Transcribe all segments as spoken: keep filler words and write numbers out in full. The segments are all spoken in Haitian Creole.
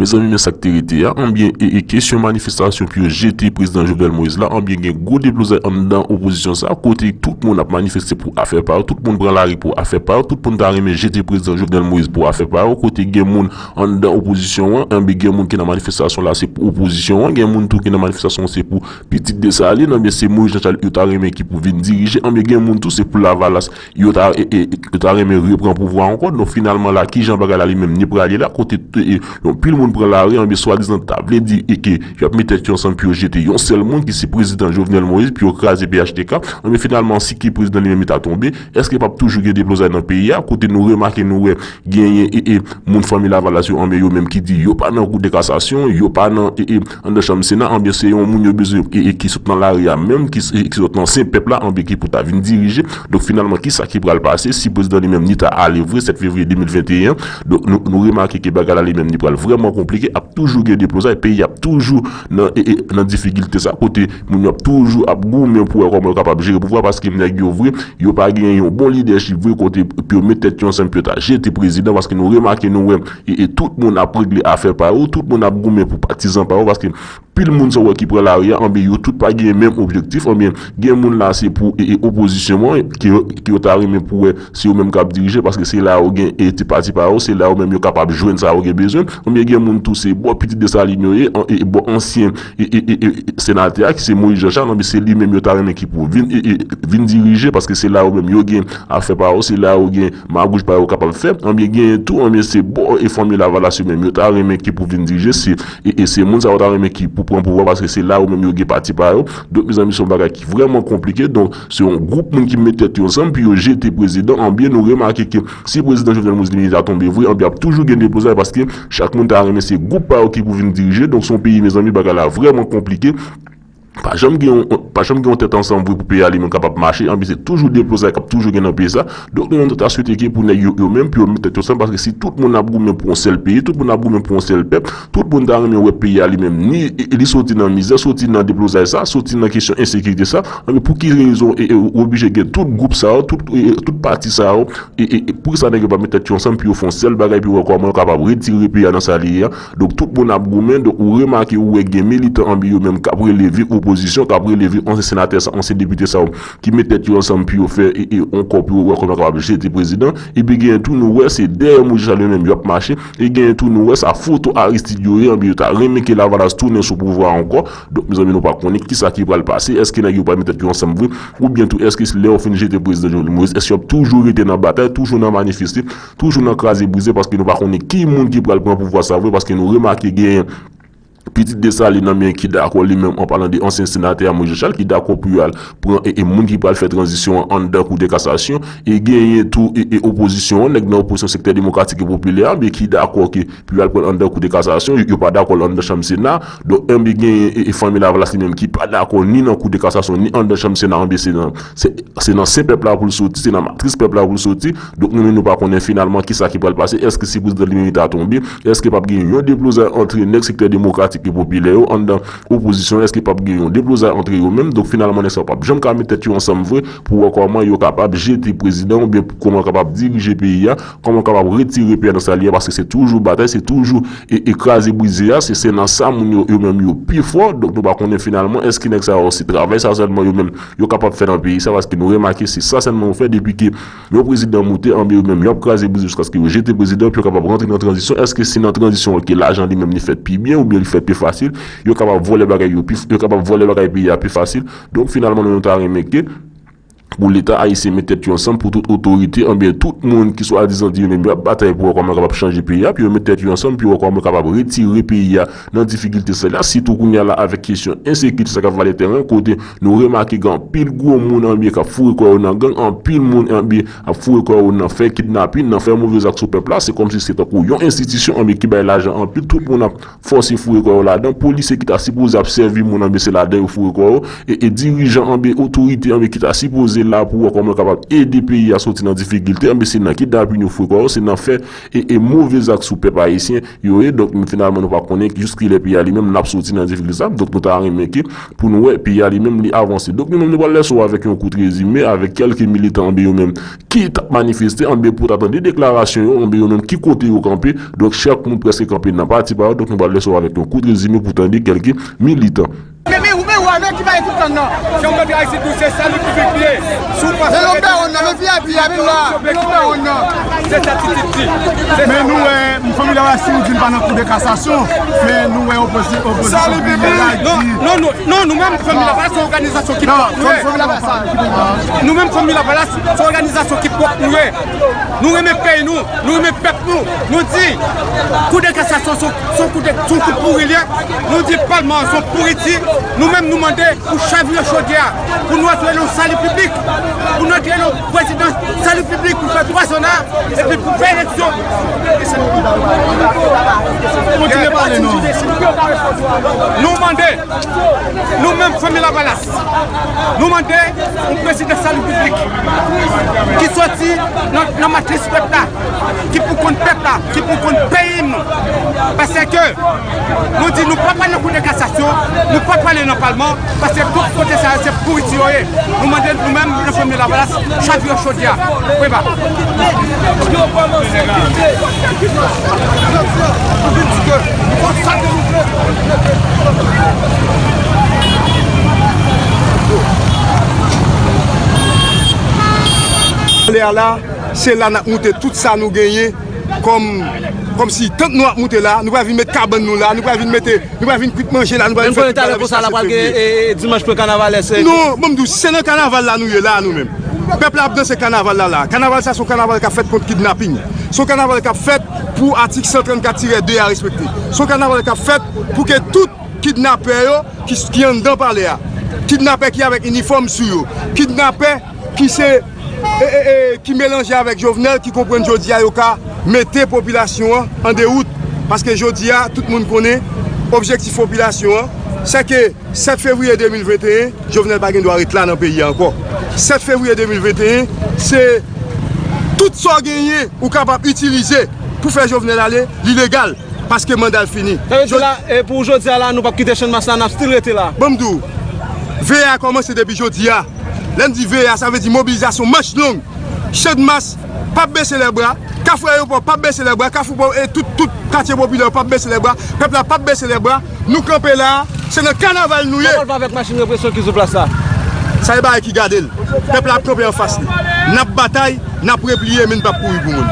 Mezanmi, men sa k te rete a, anbyen, e, e kesyon manifestasyon pou yo jete prezidan Jovenel Moïse la, anbyen, gen gwo deblozay anndan opozisyon sa, kote tout moun ap manifeste pou afè pa yo, tout moun pran lari pou afè pa yo, tout moun ta renmen jete prezidan Jovenel Moïse pou afè pa yo, kote gen moun anndan opozisyon an, anbyen, gen moun ki nan manifestasyon la, se pou opozisyon an, gen moun tou ki nan manifestasyon an, se pou Pitit Desalin, anbyen, se Moïse Jean Charles yo ta renmen ki pou vin dirije, anbyen, gen moun tou, se pou Lavalas yo ta, e, e, yo ta renmen repran pouvwa ankò. Donk, finalman, la, kijan bagay la li menm ni prale la, kote, e, e, yon pil moun pran lari, anbyen, swadizan ta vle di, e, ke y ap met tèt yo ansanm pou yo jete yon sèl moun ki se prezidan Jovenel Moïse, pou yo kraze P H T K, anbyen, finalman, si ke prezidan li menm li ta tonbe, èske p ap toujou gen deblozay nan peyi a, kote nou remake, nou wè, genyen, e, e, moun fanmi Lavalas yo, anbyen, yo menm ki di yo pa nan kou de kasasyon, yo pa nan, e, e, anndan chanm Sena, anbyen, se yon moun yo bezwen, e, e, ki sot nan lari a menm, ki, e, ki sot nan sen pèp la, anbyen, ki pou ta vin dirije. Donk, finalman, kisa ki pral pase si prezidan li menm ni ta ale vre, sèt fevriye de mil venteyen? Donk, nou, nou remake ke bagay la li menm li pral vrèman konplike, ap toujou gen deblozay, peyi ap toujou nan, e, e, nan difikilte sa, kote moun yo ap toujou ap goumen pou wè kòman yo kapab jere pouvwa, paske nèg yo vre, yo pa gen yon bon lidèchip vre, kote pou yo met tèt yo ansanm pou yo ta jete prezidan, paske nou remake, nou wè, e, e tout moun ap regle afè pa yo, tout moun ap goumen pou patizan pa yo, paske pil moun sa w wè ki pran lari a, anbyen, yo tout pa gen menm objektif, anbyen, gen moun la se pou, e, e, opozisyon an, ki, ki yo ta renmen pou wè se yo menm k ap dirije, paske se la yo gen, e, ti pati pa yo, se la yo menm yo kapab jwenn sa yo gen bezwen, anbyen, gen moun tou se bò Pitit Desalin yo ye, an, e, e, bò ansyen, e, e, e, e, senatè a, ki se Moïse Jean Charles, anbyen, se li menm yo ta renmen ki pou vin, e, e, vin dirije, paske se la yo menm yo gen afè pa yo, se la yo gen magouj pa yo kapab fè, anbyen, genyen tou, anbyen, se bò e fanmi Lavalas yo menm yo ta renmen ki pou vin dirije, se, e, e se moun sa yo ta renmen ki pou pran pouvwa, paske se la yo menm yo gen pati pa yo. Donk, mezanmi, se yon bagay ki vrèman konplike. Donk, se yon gwoup moun ki met tèt yo ansanm pou yo jete prezidan, anbyen, nou remake ke si prezidan Jovenel Moïse li menm li ta tonbe vre, anbyen, ap toujou gen deblozay, paske chak moun ta renmen se gwoup pa yo ki pou vin dirije. Donk, se yon peyi, mezanmi, bagay la vrèman konplike. Pa janm gen yon, pa janm gen yon tèt ansanm vre pou peyi a li menm kapab mache, anbyen, se toujou deblozay k ap toujou gen nan peyi sa. Donk, nou menm, nou ta swete ke pou nèg yo, yo menm, pou yo met tèt yo ansanm, paske si tout moun ap goumen pou yon sèl peyi, tout moun ap goumen pou yon sèl pèp, tout moun ta renmen wè peyi a li menm, ni, e, li soti nan mizè, soti nan deblozay sa, soti nan kesyon ensekirite sa, anbyen, pou ki rezon, e, e, ou oblije gen tout gwoup sa yo, tout, e, e, tout pati sa yo, e, e, e, poukisa nèg yo pa met tèt yo ansanm pou yo fè yon sèl bagay, pou yo wè kòman yo kapab retire peyi a nan sa li ye a? Donk, tout moun ap goumen. Donk, ou remake, ou wè gen militan, anbyen, yo menm k ap rele viv opozisyon, k ap rele viv ansyen senatè sa, ansyen depite sa yo, ki met tèt yo ansanm pou yo fè, e, e, yon kò pou yo wè kòman yo kapab jete prezidan. Epi genyen tou, nou wè, se dèyè Moïse Jean Charles yo menm yo ap mache. E genyen tou, nou wè, sa foto Aristide yo ye, anbyen, yo ta renmen ke Lavalas tounen sou pouvwa a ankò. Donk, mezanmi, nou pa konnen kisa ki pral pase. Èske nèg yo pral met tèt yo ansanm vre? Oubyen tou, èske lè yo fin jete prezidan Jovenel Moïse, èske y ap toujou rete nan batay, toujou nan manifeste, toujou nan kraze brize, paske nou pa konnen ki moun ki pral pran pouvwa sa vre, paske nou remake genyen Pitit Desalin nan men ki dakò li menm, an palan de ansyen senatè a Moïse Jean Charles, ki dakò pou yo al pran, e, e moun ki pral fè tranzisyon an anndan kou de kasasyon, e genyen tou, e, e opozisyon an, nèg nan opozisyon sektè demokratik e popilè a, men ki dakò ke pou yo al pran anndan kou de kasasyon, yo, yo pa dakò anndan chanm Sena. Donk, enben, genyen, e, e fanmi Lavalas li menm ki pa dakò ni nan kou de kasasyon, ni anndan chanm Sena, enben, se nan, se, se nan sen pèp la pou l soti, se nan matris pèp la pou l soti. Donk, nou menm, nou pa konnen finalman kisa ki pral pase. Èske si prezidan li menm li ta tonbe, èske p ap gen yon deblozay ant nèg sektè demokratik e popilè yo anndan opozisyon? Èske p ap gen yon deblozay ant yo menm? Donk, finalman, nèg sa yo p ap janm ka met tèt yo ansanm vre pou wè kòman yo kapab jete prezidan oubyen pou kòman yo kapab dirije peyi a, kòman yo kapab retire peyi a nan sa li ye, paske se toujou batay, se toujou e, e kraze brize a, se, se nan sa moun yo, yo menm yo pi fò. Donk, nou pa konnen finalman, èske nèg sa yo, se travay sa sèlman yo menm yo kapab fè nan peyi sa, paske nou remake se sa sèlman yo fè depi ke yon prezidan moute, anbyen yo menm yo ap kraze brize jiskaske yo jete prezidan, pou yo kapab rantre nan tranzisyon. Èske se nan tranzisyon an ke lajan li menm li fèt pi byen oubyen li fèt pi fasil, yo kapab vòlè bagay yo pi, yo kapab vòlè bagay peyi a pi fasil? Donk, finalman, nou, nou ta renmen ke pou Leta ayisyen met tèt yo ansanm, pou tout otorite, anbyen, tout moun ki swadizan di yo menm yo ap batay pou wè kòman yo kapab chanje peyi a, pou yo met tèt yo ansanm, pou yo wè kòman yo kapab retire peyi a nan difikilte sa la, sitou kounye a la avèk kesyon ensekirite sa k ap vale tèren, kote nou remake gen anpil gwo moun, anbyen, k ap foure kò yo nan gang, anpil moun, anbyen, ap foure kò yo nan fè kidnapin, nan fè move zak sou pèp la, se kòmsi se tankou yon enstitisyon, anbyen, ki bay lajan anpil, tout moun ap fòse foure kò yo ladan. Polisye ki ta sipoze ap sèvi moun, anbyen, se ladan yo foure kò yo. E, e dirijan, anbyen, otorite, anbyen, ki ta sipoze la pou wè kòman l kapab ede peyi a soti nan difikilte, enben se nan kidnapin yo fwe kò yo, se nan fè e, e move zak sou pèp ayisyen yo ye. Donk, finalman, nou pa konnen jiskilè peyi a li menm l ap soti nan difikilte sa. Donk, nou ta renmen ke pou nou wè peyi a li menm li avanse. Donk, nou menm nou pral lèse w avèk yon kout rezime, avèk kèlke militan anben yo menm ki t ap manifeste, anben pou w ta tande deklarasyon yo, anben yo menm ki kote yo kanpe. Donk, chak moun prèske kanpe nan pati pa yo. Donk, nou pral lèse w avèk yon kout rezime pou tande kèlke militan. Men, men, men, ou avèk ki bay tout tan nan. Se yon bagay isit tou, se sali piblik li ye. Si w pa fè lòt bawon nan, men V I P a vin la. Men lòt bawon nan. Se sa Titid di. Men nou wè, fanmi Lavalas, si nou di n pa nan kou de kasasyon, men nou wè opozi-, opozisyon kriminèl la di. Non, non, non, non, nou menm, fanmi Lavalas, se yon òganizasyon ki pwòp nou ye. Nou menm, fanmi Lavalas, se yon òganizasyon ki pwòp nou ye. Nou renmen peyi nou, nou renmen pèp nou. Nou di, kou de kasasyon se yon, se yon kou de, se yon kou pouri li ye. Nou di palman an se yon pouriti. Nou menm, nou mande pou chavire chodyè a, pou nou antre nan sali piblik, pou nou antre nan prezidans sali piblik pou fè twa zòn nan, epi pou fè eleksyon. Kontinye pale non. Nou mande, nou menm fanmi Lavalas, nou mande yon prezidans sali piblik ki soti nan, nan matris pèp la, ki pou kont pèp la, ki pou kont peyi m. Paske nou di nou p ap al nan kou de kasasyon, nou p ap ale nan palman, paske tout kote sa yo se pouriti yo ye. Nou mande nou menm nan fanmi Lavalas, chavire chodyè a. Prema. Lè a la, se la n ap moute tout sa nou genyen kòm, kòmsi tant nou ap moute la, nou pral vin met kabann nou la, nou pral vin mete, nou pral vin kwit manje la, nou pral vin fè tout bagay jiska sèt fevriye. Non, ban m di w, se nan kanaval la nou ye la a nou menm. Pèp la ap danse kanaval la la. Kanaval sa se yon kanaval k ap fèt kont kidnaping. Se yon kanaval k ap fèt pou atik san trannkat tirè de a respekte. Se yon kanaval k ap fèt pou ke tout kidnapè yo ki, ki anndan palè a, kidnapè ki avèk inifòm sou yo, kidnapè ki se, e, e, e, ki melanje avèk Jovenel, ki konprann jodi a yo ka mete popilasyon an an dewout. Paske jodi a, tout moun konnen objektif popilasyon an, se ke sèt fevriye de mil venteyen, Jovenel pa gen dwa ret la nan peyi a ankò. Sèt fevriye de mil venteyen, se tout sa w genyen ou kapab itilize pou fè Jovenel ale, li legal, paske manda l fini. Sa vle di la, e pou jodi a la, nou p ap kite Channmas la, n ap still rete la. Ban m di w, veye a kòmanse depi jodi a. Lè n di veye a, sa vle di mobilizasyon manch long. Channmas p ap bese lè bra, Kafou Ayewopò p ap bese lè bra, Kafou Pò, e tout, tout katye popilè yo p ap bese lè bra, pèp la p ap bese lè bra. Nou kanpe la a, se nan kanaval nou ye. Kòman l va avèk machin represyon ki sou plas la? Sa e bagay ki gade l. Pèp la ap kanpe anfas li. N ap batay, n ap repliye, men n p ap kouri pou moun.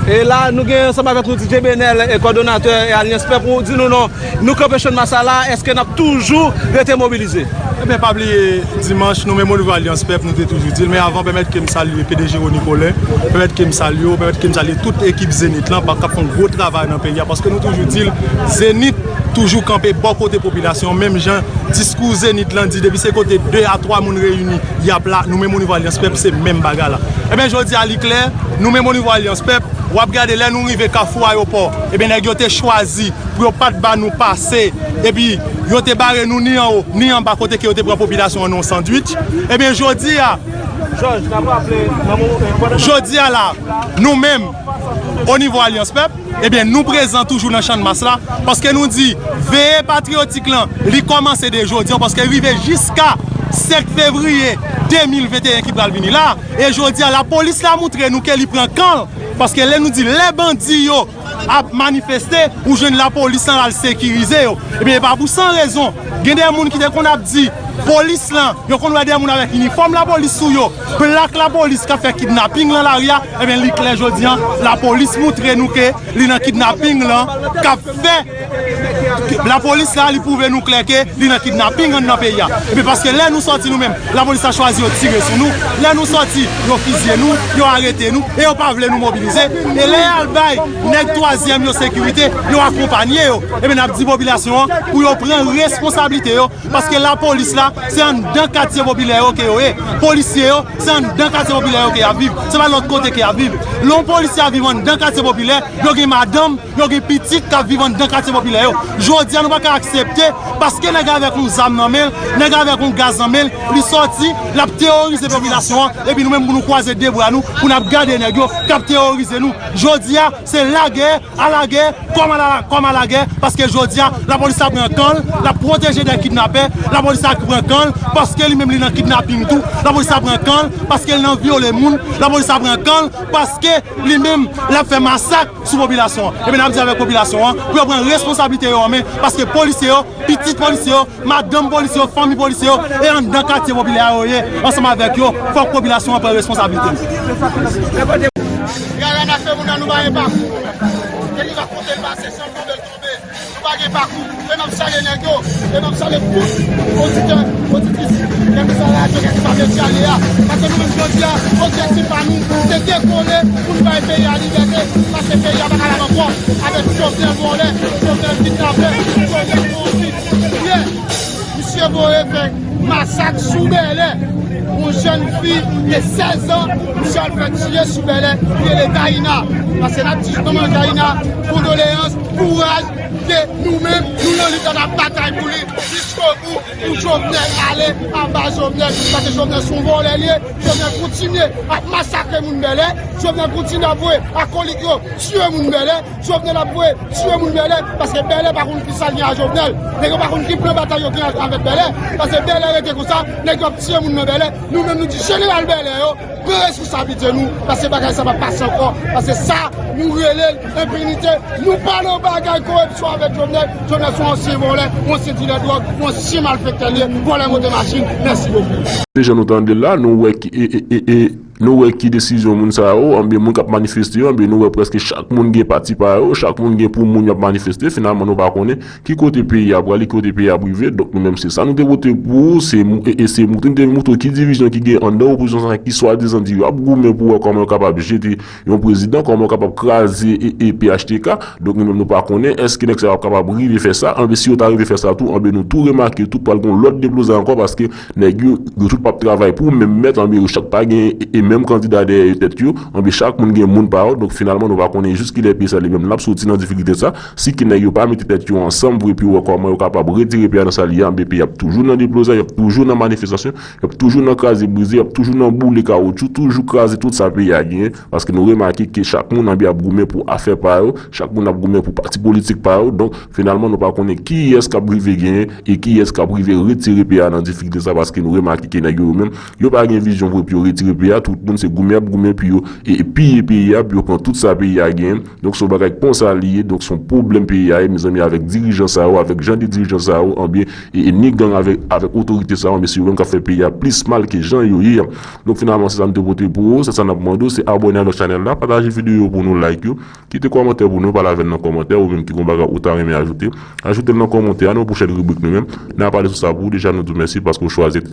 E la, nou gen ansanm avèk nou D J Benel, e kòdonatè e Alyans Pèp, ou di nou non, nou kanpe Channmas la, èske n ap toujou rete mobilize? Ebyen, pa bliye, dimanch, nou menm o nivo Alyans Pèp, nou te toujou di l, men avan, pèmèt ke m salye P D G Rony Colin, pèmèt ke m salye w, pèmèt ke m salye tout ekip Zenith lan, pa, k ap fè yon gwo travay nan peyi a, paske nou toujou di l, Zenith toujou kanpe bò kote popilasyon an, menm jan diskou Zenith lan di, depi se kote de a twa moun reyini, y ap la, nou menm o nivo Alyans Pèp, se menm bagay la. Ebyen, jodi a, li klè, nou menm o nivo Alyans Pèp, w ap gade lè nou rive Kafou Ayewopò, ebyen, nèg yo te chwazi pou yo pa t ba nou pase, epi yo te bare nou ni anwo, ni anba kote ke yo te pran popilasyon an nan yon sandwich. Ebyen, jodi a, jodi a la, nou menm, o nivo Alyans Pèp, ebyen, nou prezan toujou nan Channmas la, paske nou di, veye patriyotik lan, li kòmanse de jodi a, paske rive jiska senk fevriye de mil venteyen ki pral vini la, e jodi a, lapolis la moutre nou ke li pran kan l, paske lè nou di lè bandi yo ap manifeste, ou jwenn lapolis lan al sekirize yo. Ebyen, e pa pou san rezon. Gen de moun ki te konn ap di, polis lan, yo konn wè de moun avèk inifòm lapolis sou yo, plak lapolis k ap fè kidnaping lan lari a. Ebyen, li klè jodi a, lapolis moutre nou ke li nan kidnaping lan k ap fè. Lapolis la, li pwouve nou klè ke li nan kidnaping anndan peyi a. Ebyen, paske lè nou sòti nou menm, lapolis la chwazi yo tire sou nou. Lè nou sòti, yo fizye nou, yo arete nou, e yo pa vle nou mobilize. E lè y al bay nèg twazyèm yo sekirite, yo akonpanye yo. Ebyen, n ap di popilasyon an pou yo pran responsablite yo, paske lapolis la, se anndan katye popilè yo ke yo ye. Polisye yo, se anndan katye popilè yo ke y ap viv. Se pa lòt kote ke y ap viv. Lè yon polisye ap viv anndan katye popilè, yo gen madanm, yo gen pitit k ap viv anndan katye popilè yo. Jodi a nou pa ka aksepte, paske nèg avèk yon zam nan men l, nèg avèk yon gaz nan men l, li sòti, l ap teworize popilasyon an, epi nou menm pou nou kwaze de bra nou, pou n ap gade nèg yo k ap teworize nou. Jodi a, se lagè, a lagè, kòm a la, kòm a lagè, paske jodi a, lapolis la pran kan l, l ap pwoteje de kidnapè, lapolis la pran kan l, paske li menm li nan kidnaping tou, lapolis la pran kan l, paske li nan vyole moun, lapolis la pran kan l, paske li menm, l ap fè masak sou popilasyon an. Ebyen, n ap di avèk popilasyon an, pou yo pran responsablite yo an men, paske polisye yo, pitit polisye yo, madanm polisye yo, fanmi polisye yo, e anndan katye popilè a yo ye, ansanm avèk yo, fòk popilasyon an pran responsablite l. Rara n ap fè moun nan nou pa gen pakou. Deliva kote l pase, san tonbe l tonbe. Nou pa gen pakou. E m ap salye nèg yo. E m ap salye tout oditè, oditris. Kèlkeswa radyo, kèlkeswa medya li a. Paske nou menm jodi a, objektif pa nou, se dekole pou n bay peyi a libète. Paske peyi a pa ka la ankò. Avèk Jovenel vòlè, Jovenel kidnapè, Jovenel kowonpi. Yè, misye voye fè masak sou Bèlè. Yon jèn fi de sèz an, misye al fè tiye sou Bèlè, li rele Gaïna. Paske n ap di manman Gaïna, kondoleyans, kouraj, ke nou menm, nou nan lit la, n ap batay pou li, jiskobou, pou Jovenel ale, anba Jovenel, paske Jovenel se yon vòlè li ye, Jovenel kontinye ap masakre moun Bèlè, Jovenel kontinye ap voye akolit yo tiye moun Bèlè, Jovenel ap voye tiye moun Bèlè, paske Bèlè pa konn kisa l gen a Jovenel. Nèg yo pa konn ki plan batay yo gen avèk Bèlè, paske Bèlè rete konsa, nèg yo ap tiye moun nan Bèlè. Nou menm nou di jeneral Bèlè yo, pran responsablite nou, paske bagay sa p ap pase ankò, paske sa, nou rele l enpinite, nou pa nan bagay koripsyon avèk Jovenel, Jovenel se yon ansyen vòlè, yon ansyen dilè dwòg, yon ansyen malfektè li ye, vòlè moto machin, mèsi bokou. Deja nou tande la, nou wè ki, e, e, e, e, nou wè ki desizyon moun sa yo, anben moun k ap manifeste yo, anben nou wè prèske chak moun gen pati pa yo, chak moun gen pou moun y ap manifeste, finalman nou pa konnen ki kote peyi a prale, ki kote peyi a ap rive. Donk nou menm se sa nou te pote pou ou, se mou-, e, e se moute, nou te moutre w ki divizyon ki gen anndan opozisyon sa ki swadizan di yo ap goumen pou wè kòman yo kapab jete yon prezidan, kòman yo kapab kraze e, e P H T K. Donk nou menm nou pa konnen èske nèg sa yo ap kapab rive fè sa, anben si yo ta rive fè sa tou, anben nou tou remake tou pral gen yon lòt deblozay ankò paske nèg yo, yo tout p ap travay pou menm mèt, anben yo chak pa gen e, e menm kandida dèyè yo tèt yo, anben chak moun gen moun pa yo, donk finalman nou pa konnen jiskilè peyi sa li menm l ap soti nan difikilte sa, si ke nèg yo pa mete tèt yo ansanm vre pou yo wè kòman yo kapab retire peyi a nan sa li ye, anben peyi a ap toujou nan deblozay, y ap toujou nan manifestasyon, y ap toujou nan kraze brize, y ap toujou nan boule kawotchou, toujou kraze tout sa peyi a genyen, paske nou remake ke chak moun anben ap goumen pou afè pa yo, chak moun ap goumen pou pati politik pa yo, donk finalman nou pa konnen kiyès k ap rive genyen, e kiyès k ap rive retire peyi a nan difikilte sa, paske nou remake ke nèg yo, yo menm, yo pa gen vizyon vre pou yo retire peyi a, tout moun se goumen y ap goumen pou yo, e, e piye peyi a, pou yo pran tout sa peyi a genyen. Donk se yon bagay konsa li ye, donk se yon pwoblèm peyi a ye, mezanmi, avèk dirijan sa yo, avèk jan de dirijan sa yo, anben, e, e ni gang avèk, avèk otorite sa yo, anben se yo menm k ap fè peyi a plis mal ke jan yo ye a. Donk finalman se sa nou te pote pou ou, se sa n ap mande w, se abòne avèk chanèl la, pataje videyo yo pou nou, like yo, kite kòmantè pou nou, pale avè n nan kòmantè, ou menm ki gen bagay ou ta renmen ajoute, ajoute l nan kòmantè a, nan yon pwochèn ribrik nou menm, n a pale sou sa pou ou, deja nou di w mèsi paske w chwazi